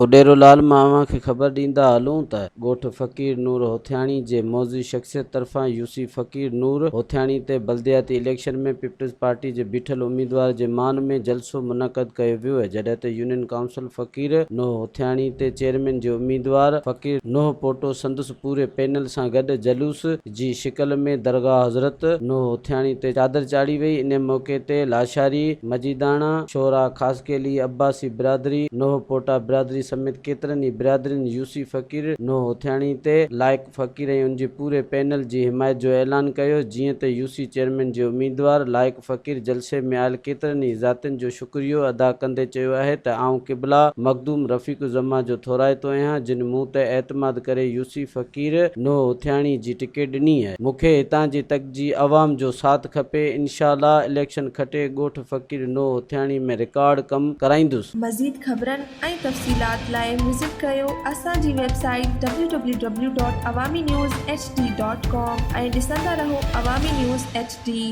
اڏيرو لال مان اوهان کي خبر ڏيندا هلون ته ڳوٺ فقير نور هوٿياڻي جي موذي شخصيت طرفان يوسي فقير نور هوٿياڻي تي بلدياتي اليڪشن ۾ پيپلز پارٽي جي بيٺل اميدوار جي مان ۾ جلسو منعقد ڪيو ويو جڏهن ته يونين ڪائونسل فقير نوح هوٿياڻي تي چيئرمين جي اميدوار فقير نوح پوٽو سندس پوري پينل سان گڏ جلوس جي شڪل ۾ درگاهه حضرت نوح هوٿياڻي تي چادر چاڙهي وئي، انهي موقعي تي لاشاري، مجيداڻا، شورا، خاصخيلي، عباسي برادري، نوح پوٽا برادري سميت ڪيترن ئي برادرين يوسي فقير نوح هوٿياڻي تي لائق فقير ۽ ان جي پوري پينل جي حمايت جو اعلان ڪيو، جيئن ته يوسي چيئرمين جي اميدوار لائق فقير جلسي ۾ آيل ڪيترن ئي ذاتين جو شڪريو ادا ڪندي چيو آهي ته آئون قبلا مخدوم رفيق الزمان جو ٿورائتو آهيان جن مون تي اعتماد ڪري يوسي فقير نوح هوٿياڻي جي ٽڪيٽ ڏني آهي مون کي هتان جي تڪ جي عوام جو ساٿ کپي انشاء الله اليڪشن کٽي ڳوٺ فقير نوح هوٿياڻي ۾ رڪارڊ ڪم ڪرائيندس. مزيد خبرن ۽ تفصيلات لاء وزٽ ڪريو اسان جي website W W W dot Awami news H D dot com ۽ ڏسندا رهو عوامي نيوز ايڇ ڊي.